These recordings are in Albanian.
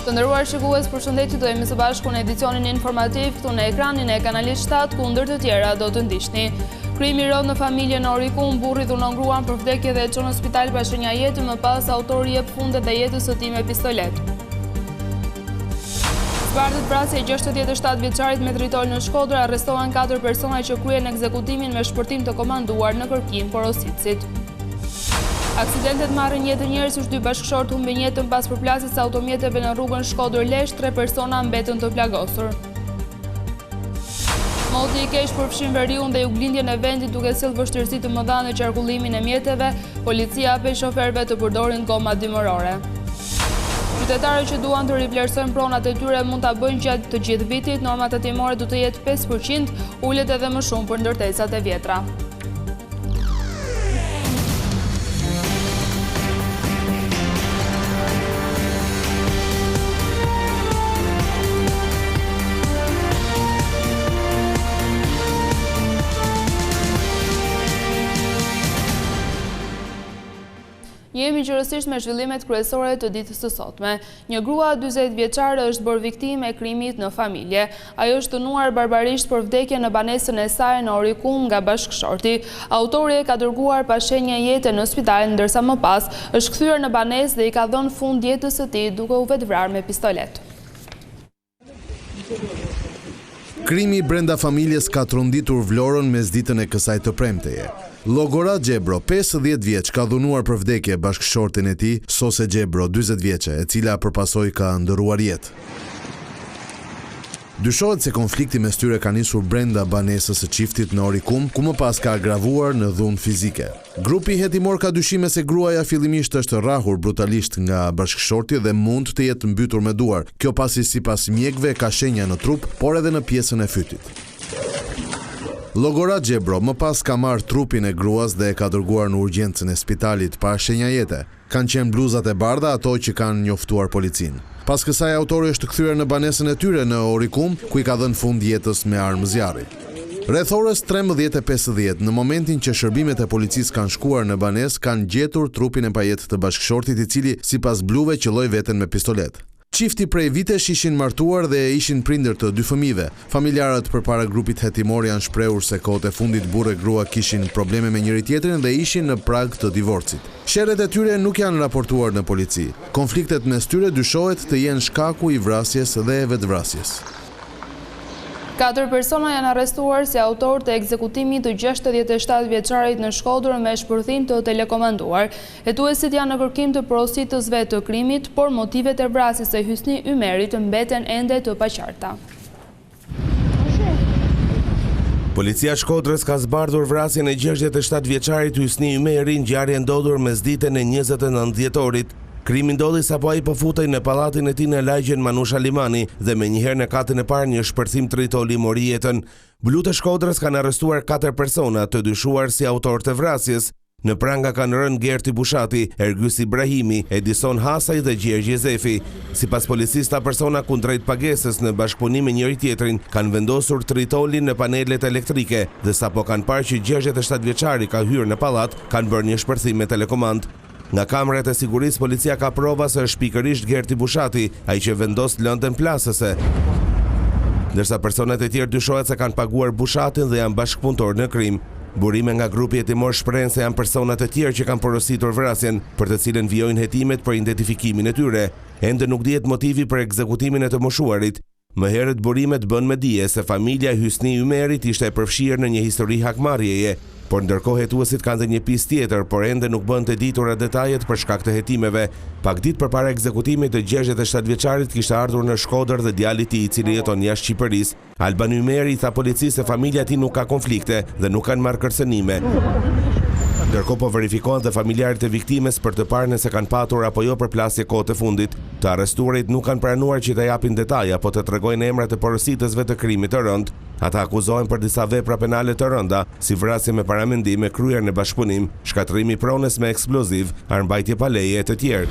Të nderuar shikues, përshëndetje, do jemi së bashku në edicionin informativ këtu në ekranin e kanalit 7, ku ndër të tjera do të ndiqni. Krimi i rëndë në familje në Orikum, burri dhunon gruan për vdekje dhe e çon në spital pa shenja jete, më pas autori i jep fund edhe jetës së tij me pistoletë. Zbardhet vrasja e 67 vjeçarit me tritol në Shkodër, arrestohen 4 persona që kryen ekzekutimin me shpërthim të komanduar në kërkim porositësit. Aksidentet marrin jetë njerëzish, dy bashkëshortë humbin jetën pas përplasjes së automjeteve në rrugën Shkodër-Lezhë, tre persona mbetën të plagosur. Moti i keq përfshin veriun dhe juglindjen e vendit duke sjellë vështirësi të mëdha në qarkullimin e mjeteve, policia apel shoferëve të përdorin goma dimërore. Qytetarët që duan të rivlerësojnë pronat e tyre mund ta bëjnë gjatë të gjithë vitit, norma tatimore do të jetë 5%, ulet edhe më shumë për ndërtesat e vjetra. Jemi gjerësisht me zhvillimet kryesore të ditës së sotme. Një grua 40 vjeçare është bërë viktimë e krimit në familje. Ajo është dhunuar barbarisht për vdekje në banesën e saj në Orikum nga bashkëshorti. Autori e ka dërguar pa shenja jete në spital, ndërsa më pas është kthyer në banesë dhe i ka dhënë fund jetës së tij duke u vetëvrarë me pistoletë. Krimi brenda familjes ka tronditur Vlorën mesditën e kësaj të premteje. Llogorat Xhebro, 50 vjeç, ka dhunuar për vdekje bashkëshorten e tij, Sose Xhebro, 40 vjeçe, e cila për pasojë ka ndërruar jetë. Dyshohet se konflikti mes tyre ka nisur brenda banesës së çiftit në Orikum, ku më pas ka agravuar në dhunë fizike. Grupi hetimor ka dyshime se gruaja fillimisht është rrahur brutalisht nga bashkëshorti dhe mund të jetë mbytur me duar, kjo pasi sipas mjekëve ka shenja në trup, por edhe në pjesën e fytit. Llogorat Xhebro më pas ka marrë trupin e gruas dhe e ka dërguar në urgjencën e spitalit pa shenja jete. Kanë qenë bluzat e bardha ato që kanë njoftuar policinë. Pas kësaj autori është kthyer në banesën e tyre në Orikum, ku i ka dhënë fund jetës me armë zjarri. Rreth orës 13:50, në momentin që shërbimet e policisë kanë shkuar në banesë, kanë gjetur trupin e pajetë të bashkëshortit i cili, sipas bluve, qëlloi veten me pistoletë. Çifti prej vitesh ishin martuar dhe ishin prindër të dy fëmijëve. Familjarët përpara grupit hetimor janë shprehur se kohët e fundit burrë e grua kishin probleme me njëri-tjetrin dhe ishin në prag të divorcit. Sherret e tyre nuk janë raportuar në polici. Konfliktet mes tyre dyshohet të jenë shkaku i vrasjes dhe vetëvrasjes. Katër persona janë arrestuar si autorë të ekzekutimit të 67 vjeçarit në Shkodër me shpërthim të telekomanduar. Hetuesit janë në kërkim të porositësve të krimit, por motivet e vrasjes së Hysni Ymerit mbeten ende të paqarta. Policia e Shkodrës ka zbardhur vrasjen e 67 vjeçarit Hysni Ymeri, ngjarje e ndodhur mesditën e 29 dhjetorit. Krimi ndodhi sapo ai po futej në pallatin e tij në lagjen Manush Alimani dhe menjëherë në katin e parë një shpërthim tritoli mori jetën. Blutë e Shkodrës kanë arrestuar katër persona të dyshuar si autorë të vrasjes. Në pranga kanë rënë Gerti Bushati, Ergys Ibrahimi, Edison Hasaj dhe Gjergj Zefi. Sipas policisë, këta persona kundrejt pagesës në bashkëpunim me njëri-tjetrin kanë vendosur tritolin në panelet elektrike dhe sapo kanë parë që 67 vjeçari ka hyrë në pallat, kanë bërë një shpërthim me telekomandë. Nga kamerat e sigurisë policia ka prova se është pikërisht Gerti Bushati, ai që vendos lëndën plasëse. Ndërsa personat e tjerë dyshohet se kanë paguar Bushatin dhe janë bashkëpunëtorë në krim. Burime nga grupi hetimor shprehen se janë persona të tjerë që kanë porositur vrasjen, për të cilën vijojnë hetimet për identifikimin e tyre. Ende nuk dihet motivi për ekzekutimin e të moshuarit. Më herët burimet bënë me dije se familja e Hysni Ymerit ishte e përfshirë në një histori hakmarrjeje, por ndërkohë hetuesit kanë dhe një pistë tjetër, por ende nuk bëhen të ditura detajet për shkak të hetimeve. Pak ditë përpara ekzekutimit të 67 vjeçarit kishte ardhur në Shkodër dhe djali i tij i cili jeton jashtë Shqipërisë. Alban Ymeri i tha policisë se familja e tij nuk ka konflikte dhe nuk kanë marrë kërcënime. Ndërkohë po verifikohen dhe familjarët e viktimës për të parë nëse kanë patur apo jo përplasje kohët e fundit. Të arrestuarit nuk kanë pranuar që të japin detaje apo të tregojnë emrat e porositësve të krimit të rëndë. Ata akuzohen për disa vepra penale të rënda, si vrasje me paramendim e kryer në bashkëpunim, shkatërrim i pronës me eksploziv, armbajtje pa leje e të tjerë.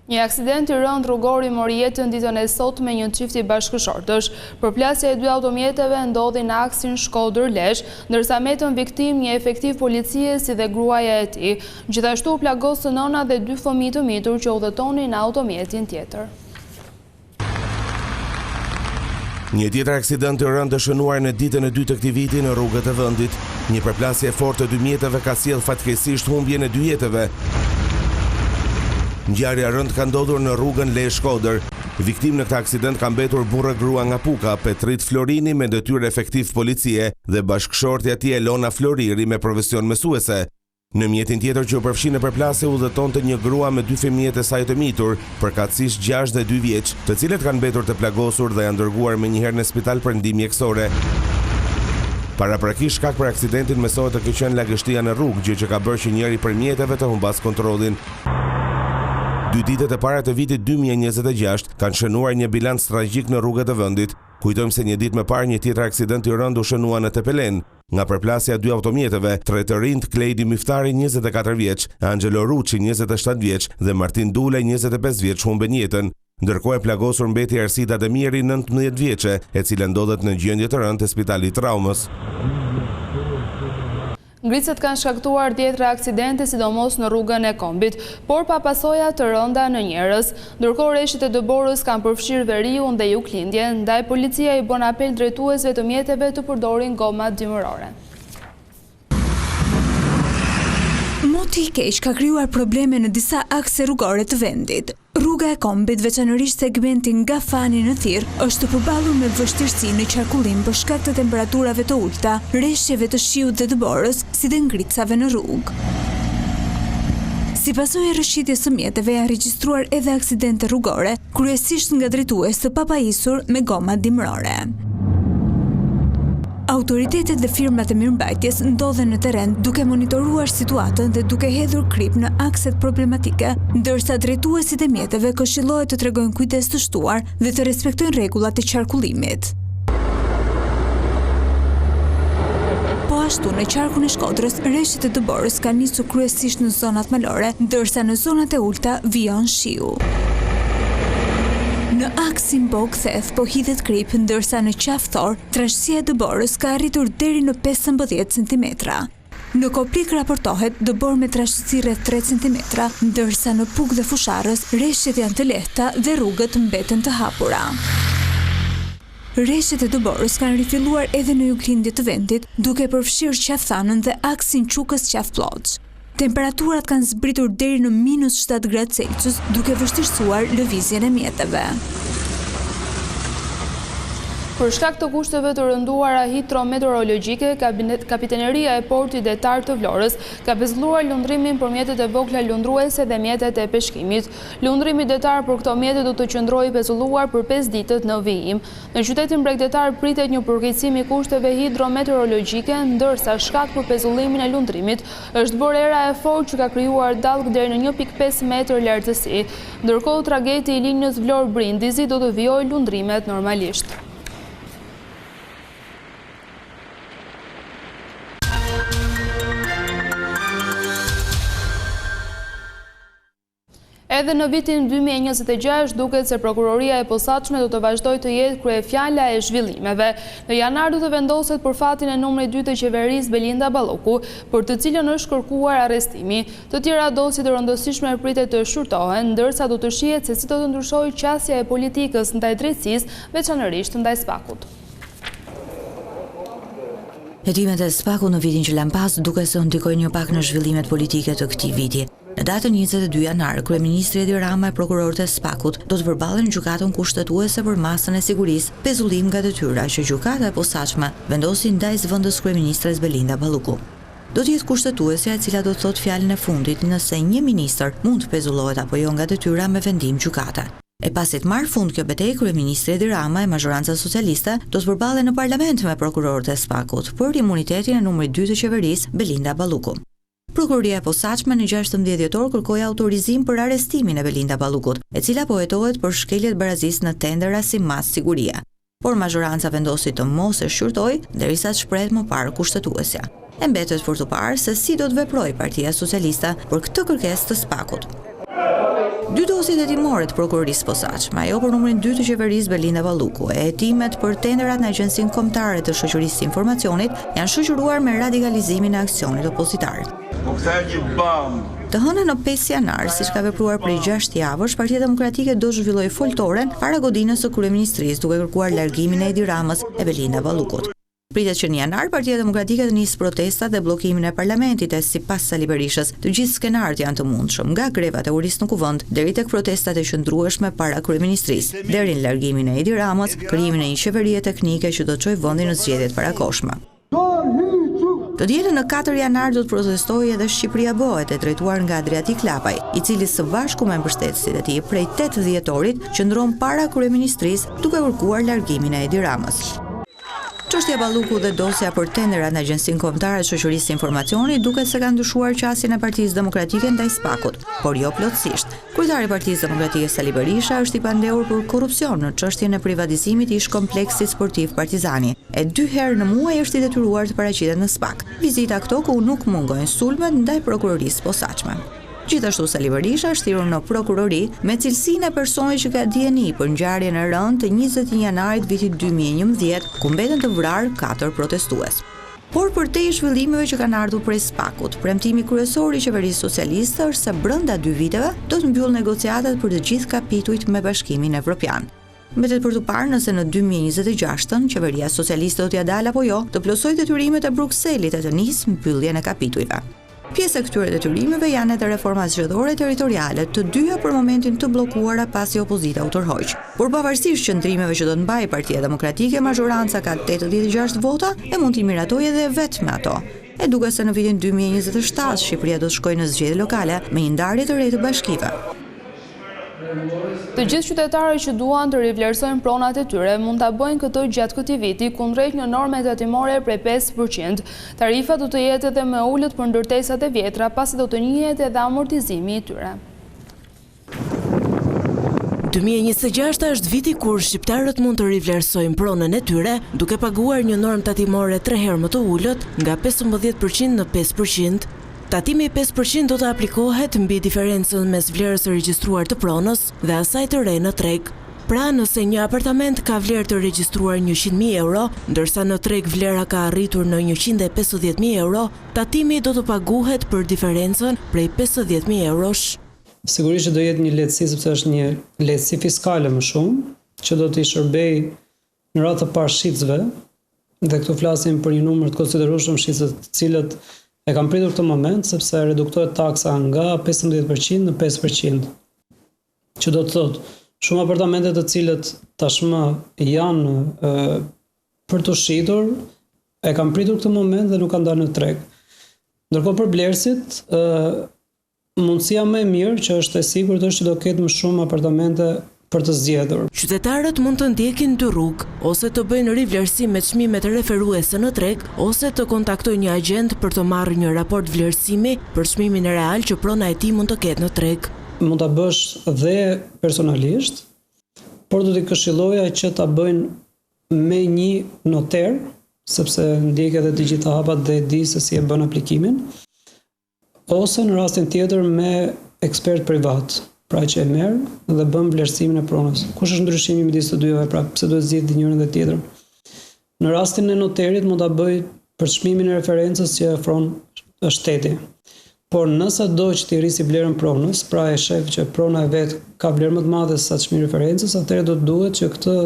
Një aksident i rëndë rrugor i mori jetën ditën e sotme një çifti bashkëshortësh. Përplasja e dy automjeteve ndodhi në aksin Shkodër-Lezhë, ndërsa mbetën viktimë një efektiv policie si dhe gruaja e tij. Gjithashtu u plagosën nëna dhe dy fëmijë të mitur që udhëtonin në automjetin tjetër. Një tjetër aksident i rëndë është shënuar në ditën e dytë të këtij viti në rrugët e vendit. Një përplasje e fortë e dy mjeteve ka sjellë fatkeqësisht humbjen e dy jetëve. Ngjarja e rëndë ka ndodhur në rrugën Lezhë-Shkodër. Viktimë në këtë aksident ka mbetur burrë e grua nga Puka, Petrit Florini me detyrë efektiv policie dhe bashkëshortja e tij Elona Floriri me profesion mësuese. Në mjetin tjetër që u përfshi në përplasje udhëtonte një grua me dy fëmijët e saj të mitur, përkatësisht gjashtë dhe dy vjeç, të cilët kanë mbetur të plagosur dhe janë dërguar menjëherë në spital për ndihmë mjekësore. Paraprakisht shkak për aksidentin mësohet të ketë qenë lagështia në rrugë, gjë që ka bërë që njëri prej mjeteve të humbasë kontrollin. Dy ditët e para të vitit 2026 kanë shënuar një bilanc tragjik në rrugët e vendit. Kujtojmë se një ditë më parë një tjetër aksident i rëndë u shënua në Tepelenë. Nga përplasja e dy automjeteve, tre të rinjtë, Klejdi Myftari, 24 vjeç, Anxhelo Ruçi, 27 vjeç dhe Martin Dulaj, 25 vjeç humbën jetën. Ndërkohë e plagosur mbeti Ersida Demiri, 19 vjeçe, e cila ndodhet në gjendje të rëndë te Spitali i Traumës. Ngricat kanë shkaktuar dhjetra aksidente sidomos në rrugën e Kombit, por pa pasoja të rënda në njerëz. Ndërkohë reshjet e dëborës kanë përfshirë veriun dhe juglindjen, ndaj policia i bën apel drejtuesve të mjeteve të përdorin goma dimërore. Moti i keq ka krijuar probleme në disa akse rrugore të vendit. Rruga e Kombit, veçanërisht segmenti nga Fani në Thirrë, është përballur me vështirësi në qarkullim për shkak të temperaturave të ulëta, reshjeve të shiut dhe dëborës, si dhe ngricave në rrugë. Si pasojë e rrëshqitjes së mjeteve janë regjistruar edhe aksidente rrugore, kryesisht nga drejtues të papajisur me goma dimërore. Autoritetet dhe firmat e mirëmbajtjes ndodhen në terren duke monitoruar situatën dhe duke hedhur kripë në akset problematike, ndërsa drejtuesit e mjeteve këshillohet të tregojnë kujdes të shtuar dhe të respektojnë rregullat e qarkullimit. Po ashtu, në qarkun e Shkodrës, reshjet e dëborës kanë nisur kryesisht në zonat malore, ndërsa në zonat e ulëta vijon shiu. Në aksin Bogë-Theth po hidhet kripë, ndërsa në Qafë Thorë, Trashësia e dëborës ka arritur deri në 15 centimetra. Në Koplik raportohet dëborë me trashësi rreth 3 centimetra, ndërsa në Pukë dhe Fushë-Arrëz reshjet janë të lehta dhe rrugët mbeten të hapura. Reshjet e dëborës kanë rifilluar edhe në juglindje të vendit, duke përfshirë Qafë Thanën dhe aksin Qukës-Qafë Plloçë. Temperaturat kanë zbritur deri në minus 7 gradë Celsius, duke vështirësuar lëvizjen e mjeteve. Për shkak të kushteve të rënduara hidrometeorologjike, Kapiteneria e Portit Detar të Vlorës ka pezulluar lundrimin për mjetet e vogla lundruese dhe mjetet e peshkimit. Lundrimi detar për këto mjete do të qëndrojë i pezulluar për 5 ditët në vijim. Në qytetin bregdetar pritet një përkeqësim i kushteve hidrometeorologjike, ndërsa shkak për pezullimin e lundrimit është bërë era e fortë që ka krijuar dallgë deri në 1.5 metër lartësi. Ndërkohë, trageti i linjës Vlorë-Brindisi do të vijojë lundrimet normalisht. Edhe në vitin 2026 duket se Prokuroria e Posaçme do të vazhdojë të jetë kryefjala e zhvillimeve. Në janar do të vendoset për fatin e numrit 2 të qeverisë Belinda Balluku, për të cilën është kërkuar arrestimi. Të tjera dosje të rëndësishme pritet të shqyrtohen, ndërsa do të shihet se si do të ndryshojë qasja e politikës ndaj drejtësisë, veçanërisht ndaj SPAK-ut. Hetimet e SPAK-ut në vitin që lamë pas duket se ndikojnë jo pak në zhvillimet politike të këtij viti. Në datën 22 janar, kryeministri Edi Rama e prokurorët e SPAK-ut do të përballen në Gjykatën Kushtetuese për masën e sigurisë, pezullim nga detyra që Gjykata e Posaçme vendosi ndaj zëvendëskryeministres Belinda Balluku. Do të jetë Kushtetuesja e cila do të thotë fjalën e fundit nëse një ministër mund të pezullohet apo jo nga detyra me vendim gjykate. E pasi të marrë fund kjo betejë, kryeministri Edi Rama e mazhoranca socialiste do të përballen në parlament me prokurorët e SPAK-ut për imunitetin e numrit 2 të qeverisë, Belinda Balluku. Prokuroria e Posaçme në 16 dhjetor kërkoi autorizim për arrestimin e Belinda Ballukut, e cila po hetohet për shkelje të barazisë në tendera si masë sigurie. Por mazhoranca vendosi të mos e shqyrtojë, derisa të shprehet më parë kushtetuesja. E mbetet për t'u parë se si do të veprojë Partia Socialiste për këtë kërkesë të SPAK-ut. Dy dosjet hetimore të Prokurorisë së Posaçme, ajo për numrin 2 të qeverisë Belinda Balluku e hetimet për tenderat në Agjencinë Kombëtare të Shoqërisë së Informacionit janë shoqëruar me radikalizimin e aksionit opozitar. Po këta janë një bandë. Të hënën në 5 janar, siç ka vepruar prej 6 javësh, Partia Demokratike do zhvillojë foltoren para godinës së Kryeministrisë duke kërkuar largimin e Edi Ramës e Belinda Ballukut. Pritet që në janar Partia Demokratike të nisë protestat dhe bllokimin e parlamentit e sipas Sali Berishës, të gjithë skenarët janë të mundshëm, nga grevat e urisë në Kuvend deri tek protestat e qëndrueshme para kryeministrisë, deri në largimin e Edi Ramës, krijimin e një qeverie teknike që do të çojë vendin në zgjedhje të parakohshme. Të dielën në 4 janar do të protestojë edhe Shqipëria bëhet e drejtuar nga Adriatik Lapaj, i cili së bashku me mbështetësit e tij prej 8 dhjetorit qëndron para kryeministrisë duke kërkuar largimin e Edi Ramës. Çështja Balluku dhe dosja për tenderat në Agjencinë Kombëtare të Shoqërisë së Informacionit duket se ka ndryshuar qasjen e Partisë Demokratike ndaj SPAK-ut, por jo plotësisht. Kryetari i Partisë Demokratike Sali Berisha është i pandehur për korrupsion në çështjen e privatizimit të ish-kompleksit sportiv Partizani, e dy herë në muaj është i detyruar të paraqitet në SPAK. Vizita këto ku nuk mungojnë sulmet ndaj Prokurorisë së Posaçme. Gjithashtu Sali Berisha është thirrur në prokurori me cilësinë e personit që ka dijeni për ngjarjen e rëndë të 21 janarit vitit 2011, ku mbetën të vrarë katër protestues. Por përtej zhvillimeve që kanë ardhur prej SPAK-ut, premtimi kryesor i qeverisë socialiste është se brenda dy viteve do të mbyllë negociatat për të gjithë kapitujt me Bashkimin Evropian. Mbetet për t'u parë nëse në 2026-ën qeveria socialiste do t'ia dalë apo jo të plotësojë detyrimet e Brukselit e të nisë mbylljen e kapitujve. Pjesë e këtyre detyrimeve janë edhe reformat zgjedhore territoriale, të dyja për momentin të bllokuara pasi opozita u tërhoq. Por pavarësisht qëndrimeve që do të mbajë Partia Demokratike, mazhoranca ka 86 vota e mund t'i miratojë edhe vetë me ato. E duket se në vitin 2027 Shqipëria do të shkojë në zgjedhje lokale me një ndarje të re të bashkive. Të gjithë qytetarët që duan të rivlerësojnë pronat e tyre mund ta bëjnë këtë gjatë këtij viti kundrejt një norme tatimore prej 5%. Tarifa do të jetë edhe më e ulët për ndërtesat e vjetra, pasi do të njihet edhe amortizimi i tyre. 2026 është viti kur shqiptarët mund të rivlerësojnë pronën e tyre, duke paguar një normë tatimore tre herë më të ulët, nga 15% në 5%. Tatimi 5% do të aplikohet mbi diferencën mes vlerës së regjistruar të pronës dhe asaj të re në treg. Pra, nëse një apartament ka vlerë të regjistruar 100.000 euro, ndërsa në treg vlera ka arritur në 150.000 euro, tatimi do të paguhet për diferencën prej 50.000 eurosh. Sigurisht që do jetë një lehtësi sepse është një lehtësi fiskale më shumë, që do t'i shërbejë në radhë të parë shitësve, dhe këtu flasim për një numër të konsiderueshëm shitësve të cilët e kanë pritur këtë moment sepse reduktohet taksa nga 15% në 5%. Që do të thotë, shumë apartamente të cilët tashmë janë e, për të shitur, e kanë pritur këtë moment dhe nuk kanë dalë në treg. Ndërkohë për blerësit, ë Mundësia më e mirë që është e sigurt është që do ketë më shumë apartamente për të zgjedhur. Qytetarët mund të ndjekin dy rrugë, ose të bëjnë rivlerësim me çmimet referuese në treg, ose të kontaktojnë një agjent për të marrë një raport vlerësimi për çmimin real që prona e tij mund të ketë në treg. Mund ta bësh dhe personalisht, por do t'i këshilloja që ta bëjnë me një noter, sepse ndjek edhe të gjitha hapat dhe e di se si e bën aplikimin. Ose në rastin tjetër me ekspert privat, pra që e merr dhe bën vlerësimin e pronës. Kush është ndryshimi midis të dyjave, pra pse duhet zgjidhë njërin dhe tjetrën? Në rastin e noterit mund ta bëj për çmimin e referencës që ofron shteti. Por nëse do që t'i rrisi vlerën pronës, pra e shef që prona e vet ka vlerë më të madhe se sa çmimi i referencës, atëherë do të duhet që këtë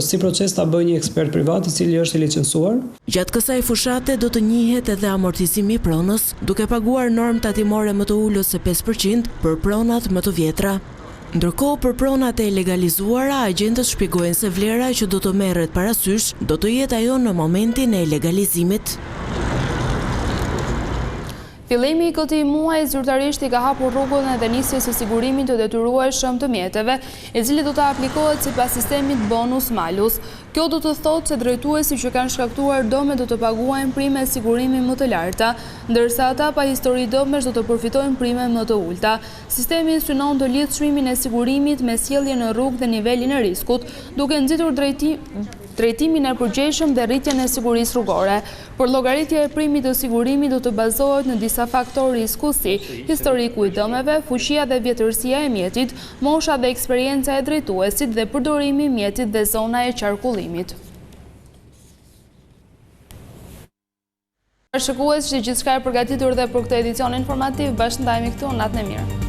si proces ta bëjë një ekspert privat i cili është i licencuar. Gjatë kësaj fushate do të njihet edhe amortizimi i pronës, duke paguar normë tatimore më të ulët se 5% për pronat më të vjetra. Ndërkohë, për pronat e legalizuara, agjentët shpjegojnë se vlera që do të merret parasysh do të jetë ajo në momentin e legalizimit. Fillimi i këtij muaji zyrtarisht i ka hapur rrugën edhe nisjes së sigurimit të detyrueshëm të mjeteve, i cili do të aplikohet sipas sistemit bonus-malus. Kjo do të thotë se drejtuesit që kanë shkaktuar dëme do të paguajnë prime sigurimi më të larta, ndërsa ata pa histori dëmesh do të përfitojnë prime më të ulëta. Sistemi synon të lidhë çmimin e sigurimit me sjelljen në rrugë dhe nivelin e riskut, duke nxitur drejtim. drejtimin e përgjegjshëm dhe rritjen e sigurisë rrugore. Përllogaritja e primit të sigurimit do të bazohet në disa faktorë risku si, historiku i dëmeve, fuqia dhe vjetërsia e mjetit, mosha dhe eksperienca e drejtuesit dhe përdorimi i mjetit dhe zona e qarkullimit. Shikues, ishte gjithçka e përgatitur dhe për këtë edicion informativ, bashkë ndahemi këtu, natën e mirë.